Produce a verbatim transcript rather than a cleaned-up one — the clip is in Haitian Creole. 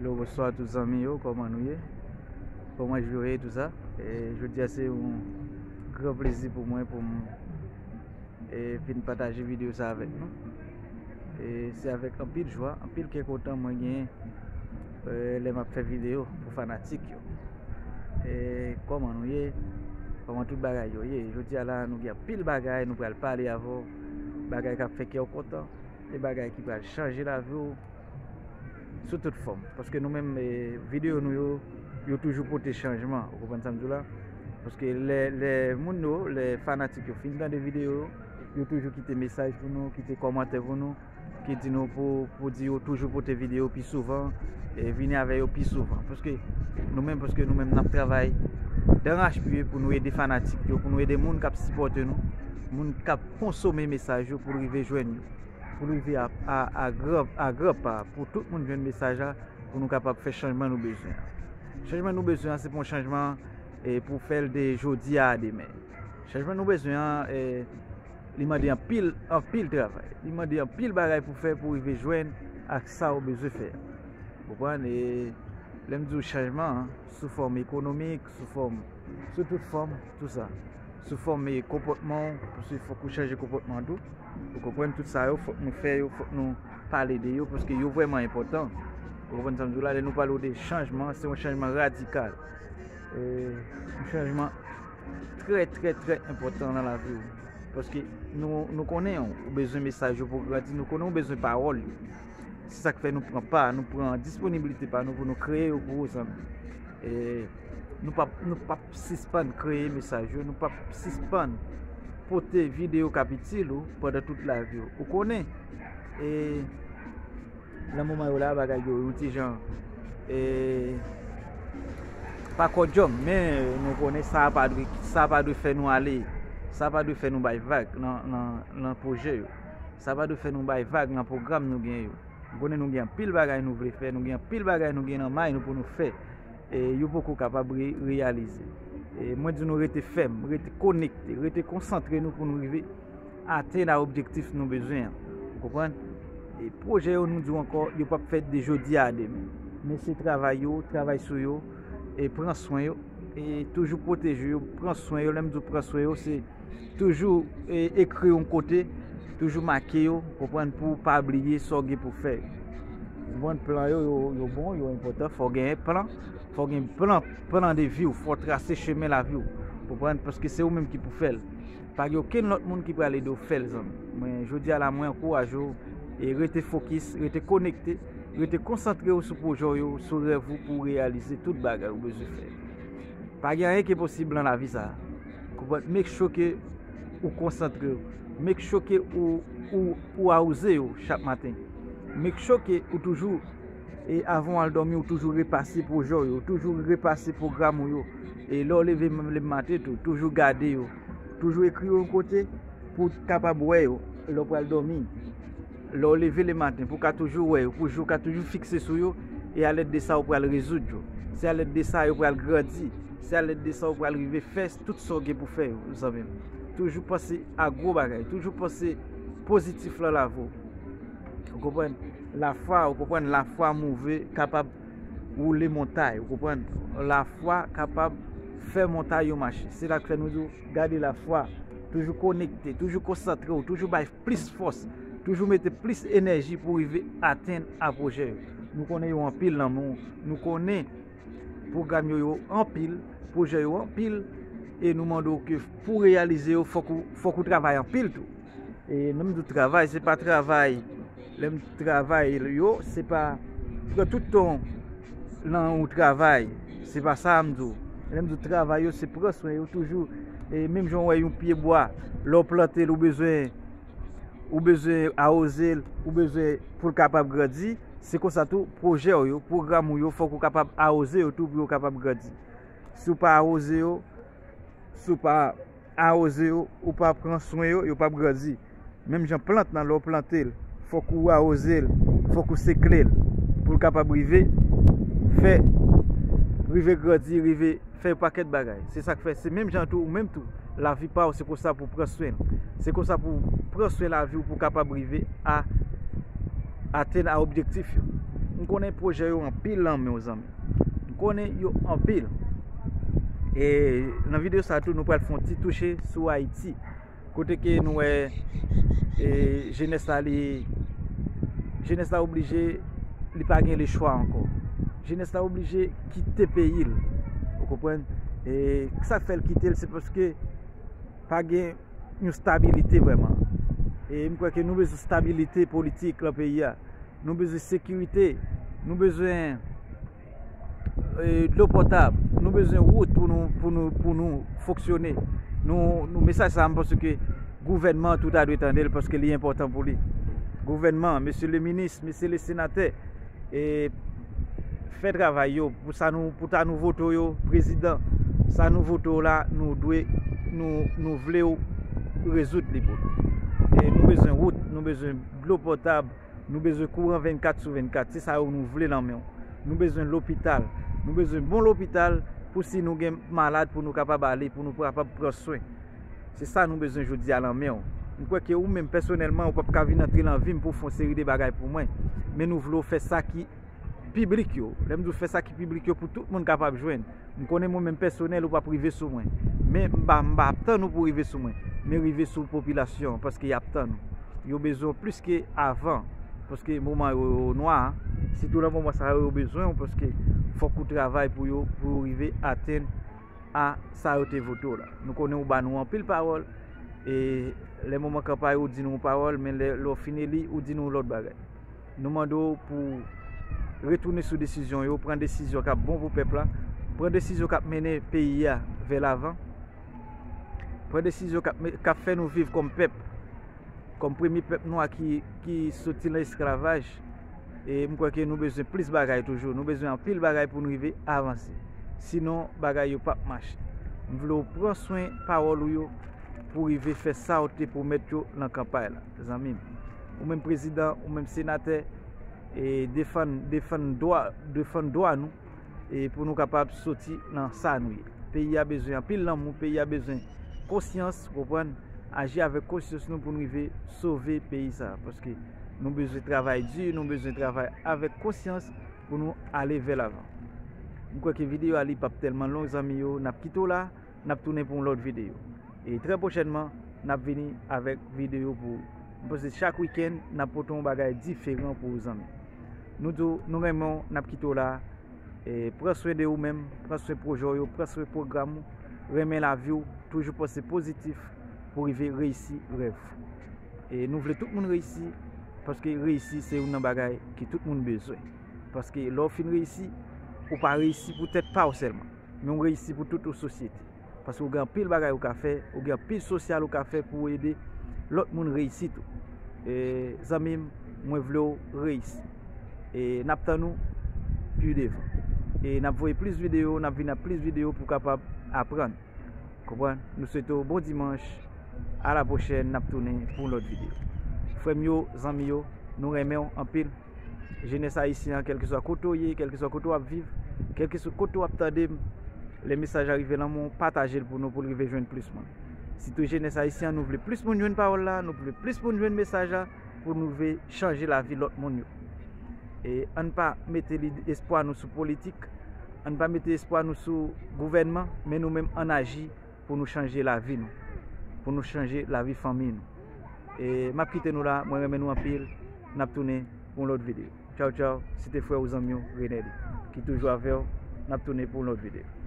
Hello, bonswa tout zanmi yo, kòman nou ye? Kòman jou yo ye, tou sa? E, jodi a se yon gran plezi pou mwen pou m e, vin pataje videyo sa avèk nou. E, se avèk anpil jwa, anpil kè kontan mwen genyen e, lè m ap fè videyo pou fanatik yo. E, kòman nou ye? Kòman tout bagay yo ye? Jodi a la, nou gen anpil bagay nou pral pale avè w, bagay k ap fè kè w kontan, e bagay ki pral chanje lavi w sou tout fòm. Paske nou menm, e, videyo nou yo, yo toujou pote chanjman. Ou konprann sa m di w la? Paske lè, lè moun yo, lè fanatik yo fin tande videyo yo, yo toujou kite mesaj pou nou, kite kòmantè pou nou, ki di nou pou, pou di yo toujou pote videyo pi souvan, e vini avè yo pi souvan. Paske nou menm, paske nou menm n ap travay darache-piye pou nou ede fanatik yo, pou nou ede moun k ap sipòte nou, moun k ap konsome mesaj yo pou l rive jwenn yo, pou l rive a, a, a gran, a gran pa, pou tout moun jwenn mesaj la, pou nou kapab fè chanjman nou bezwen an. Chanjman nou bezwen an, se pa yon chanjman e, pou fè l de jodi a a demen. Chanjman nou bezwen an, e, li mande anpil, anpil travay. Li mande anpil bagay pou fè, pou rive jwenn ak sa ou bezwen fè. Ou konprann? E, lè m di w chanjman an, sou fòm ekonomik, sou fòm, sou tout fòm, tou sa. Sou fòm, e, konpòtman w, paske fòk ou chanje konpòtman w tou. Ou konprann? Tout sa yo, fòk nou fè yo, fòk nou pale de yo, paske yo vrèman enpòtan. Ou konprann sa m di w la? Lè nou pale w de chanjman, se yon chanjman radikal. E, yon chanjman trè, trè, trè enpòtan nan lavi w. Paske nou, nou konnen ou bezwen mesaj yo pou w grandi, nou konnen ou bezwen pawòl yo. Se sa k fè nou pran pa, nou pran disponiblite pa nou pou nou kreye yo pou ou, zanmi. E nou p ap, nou p ap sispann kreye mesaj yo, nou p ap sispann pote videyo k ap itil ou pandan tout lavi w. Ou konnen, e, nan moman yo la, bagay yo, yon ti jan, e, pa kòdyòm, men nou konnen sa pa dwe, sa pa dwe fè nou ale, sa pa dwe fè nou bay vag nan, nan, nan pwojè yo. Sa pa dwe fè nou bay vag nan pwogram nou gen yo. Nou konnen nou gen anpil bagay nou vle fè, nou gen anpil bagay nou gen nan may nou pou nou fè. E yo poko kapab re-, reyalize. E mwen di nou rete fèm, rete konekte, rete konsantre nou pou nou rive atenn a objektif nou bezwen an. Ou konprann? E pwojè yo, nou di w ankò, yo p ap fèt de jodi a a demen. Men se travay yo, travay sou yo, e pran swen yo, e toujou pwoteje yo, pran swen yo. Lè m di w pran swen yo, se toujou, e, ekri yon kote, toujou make yo, konprann, pou w pa bliye sa w gen pou fè. Ou konprann, plan yo, yo, yo bon, yo enpòtan, fò w genyen plan, fò w gen plan, plan de vi w, fò w trase chemen lavi w. Konprann, paske se ou menm ki pou fè l. Pa gen okenn lòt moun ki pral ede w fè l, zanmi. Men jodi a la, mwen ankouraje w, e rete fokis, rete konekte, rete konsantre w sou pwojè w yo, sou rèv ou pou w reyalize tout bagay ou bezwen fè. Pa gen anyen ki enposib nan lavi sa a. Konprann? Make sure ke ou konsantre w. Make sure ke ou, ou, ou awoze yo chak maten. Make sure ke ou toujou, e avan w al dòmi, ou toujou repase pwojè w yo, ou toujou repase pwogram ou yo. E lè w leve m-, le maten tou, toujou gade yo. Toujou ekri yo yon kote pou w kapab wè yo lè w pral dòmi. Lè w leve le maten, pou w ka toujou wè yo, pou je w ka toujou fikse sou yo, e alèd de sa, ou pral rezoud yo. Se alèd de sa, yo pral grandi. Se alèd de sa, ou pral rive fè tout sa w gen pou fè yo, zanmi m. Toujou panse a gwo bagay, toujou panse pozitif lan lavi w. Ou konprann? Lafwa, ou konprann? Lafwa move, kapab woule montay, ou konprann? Lafwa kapab fè montay yo mache. Se la k fè nou di w, gade lafwa, toujou konekte, toujou konsantre w, toujou bay plis fòs, toujou mete plis enèji pou w rive atenn a pwojè yo. Nou konnen yo anpil nan men w, nou konnen pwogram yo, yo anpil, pwojè yo anpil, e nou mande w ke pou w reyalize yo, fòk ou, fòk ou travay anpil tou. E lè m di w travay, se pa travay, lè m di travay yo, se pa pran tout tan w nan yon travay, se pa sa m di w. Lè m di w travay yo, se pran swen yo toujou. E menm jan w wè yon pyebwa, lè w plante l, ou bezwen, ou bezwen awoze l, ou bezwen pou l kapab grandi. Se konsa tou, pwojè w yo, pwogram ou yo, fòk ou kapab awoze yo tou pou yo kapab grandi. Si w pa awoze yo, si w pa awoze yo, ou pa pran swen yo, yo p ap grandi. Menm jan plant lan, lè w plante l, fòk ou awoze l, fòk ou sekle l, pou l kapab rive fè, rive grandi, rive fè yon pakèt bagay. Se sa k fè, se menm jan tou, ou menm tou, lavi pa w, se konsa pou w pran swen l. Se konsa pou w pran swen lavi w, pou w kapab rive a atenn a objektif yo. M konnen pwojè yo anpil nan men w, zanmi. M konnen yo anpil. E nan videyo sa tou, nou pral fè yon ti touche sou Ayiti. Kote ke nou wè, e, jenès la, li, jenès la oblije, li pa gen lechwa ankò. Jenès la oblije kite peyi l. Ou konprann? E sa k fè l kite l, se paske pa gen yon stabilite vrèman. E m kwè ke nou bezwen stabilite politik nan peyi a. Nou bezwen sekirite. Nou bezwen, e, dlo potab. Nou bezwen wout pou nou, pou nou, pou nou fonksyone. Nou, nou mesaj sa, m panse ke gouvènman an tou ta dwe tande l paske li enpòtan pou li. Gouvènman, mesye le minis, mesye le senatè, e, fè travay yo pou sa nou, pou ta nou vote yo prezidan. Sa nou vote yo la, nou dwe, nou, nou vle yo rezoud li pou nou. E nou bezwen wout, nou bezwen dlo potab, nou bezwen kouran vennkat sou vennkat. Se sa yo nou vle nan men w. Nou bezwen lopital. Nou bezwen bon lopital pou si nou gen malad pou nou kapab ale, pou nou kapab pran swen. Se sa nou bezwen jodi a nan men w. M kwè ke ou menm pèsonèlman, ou p ap ka vin antre nan vi m pou w fè yon seri de bagay pou mwen. Men nou vle w fè sa ki piblik yo. Lè m di w fè sa ki piblik yo pou tout moun kapab jwenn. M konnen mwen menm pèsonèl ou p ap rive sou mwen. Men m pa, m pa ap tann ou pou w rive sou mwen. Men rive sou popilasyon an paske y ap tann ou. Yo bezwen w plis ke avan. Paske moman yo, yo nwa, sitou nan moman sa yo, yo bezwen w paske fòk ou travay pou yo, pou yo rive atenn a sa yo te vote w la. Nou konnen ou ba nou anpil pawòl, e lè moman kanpay ou di nou yon pawòl, men lè, lè w fin eli, ou di nou yon lòt bagay. Nou mande w pou retounen sou desizyon yo, pran desizyon k ap bon pou pèp la, pran desizyon k ap mennen peyi a vè lavan, pran desizyon k ap, k ap fè nou viv kòm pèp, kòm premye pèp nwa ki, ki soti nan esklavaj. E m kwè ke nou bezwen plis bagay toujou. Nou bezwen anpil bagay pou nou rive avanse. Sinon, bagay yo p ap mache. M vle w pran swen pawòl ou yo pou rive fè sa w te pwomèt yo nan kanpay la, zanmi m. Ou menm prezidan, ou menm senatè, e defann, defann dwa, defann dwa nou, e pou nou kapab soti nan sa nou ye. Peyi a bezwen anpil lanmou, peyi a bezwen konsyans, konprann, aji avèk konsyans nou pou nou rive sove peyi sa a. Paske nou bezwen travay di, nou bezwen travay avèk konsyans pou nou ale vè lavan. M kwè ke videyo a li p ap tèlman long, zanmi yo, n ap kite w la, n ap tounen pou yon lòt videyo. E trè pwochènman, n ap vini avèk videyo pou ou. M panse chak wikenn, n ap pote yon bagay diferan pou ou, zanmi. Nou di w, nou renmen w, n ap kite w la. E pran swen de ou menm, pran swen pwojè w yo, pran swen pwogram ou, renmen lavi w, toujou panse pozitif pou rive reyisi rèv ou. E nou vle tout moun reyisi, paske reyisi se youn nan bagay ke tout moun bezwen. Paske lè w fin reyisi, ou pa reyisi pou tèt pa w sèlman, men w reyisi pou tout yon sosyete. Paske w gen anpil bagay ou ka fè, ou gen anpil sosyal ou ka fè pou w ede lòt moun reyisi tou. E, zanmi m, mwen vle w reyisi. E n ap tann ou pi devan. E n ap voye plis videyo, n ap vin ak plis videyo pou w kapab aprann. Konprann? Nou swete w bon dimanch. A la pwochèn, n ap tounen pou yon lòt videyo. Frè m yo, zanmi yo, nou renmen w anpil. Jenès ayisyen an, kèlkeswa kote w ye, kèlkeswa kote w ap viv, kèlkeswa kote w ap tande m, lè mesaj la rive nan men w, pataje l pou nou, pou l rive jwenn plis moun. Sitou jenès ayisyen an, nou vle plis moun jwenn pawòl la, nou vle plis moun jwenn mesaj la, pou nou rive chanje lavi lòt moun yo. E ann pa mete lide, espwa nou sou politik, ann pa mete espwa nou sou gouvènman, men nou menm ann aji pou nou chanje lavi nou, pou nou chanje lavi fanmi nou. E m ap kite nou la, mwen renmen nou anpil, n ap tounen pou yon lòt videyo. Tchaw, tchaw, se te frè ou zanmi w, Renelly, ki toujou avè w, n ap tounen pou yon lòt videyo.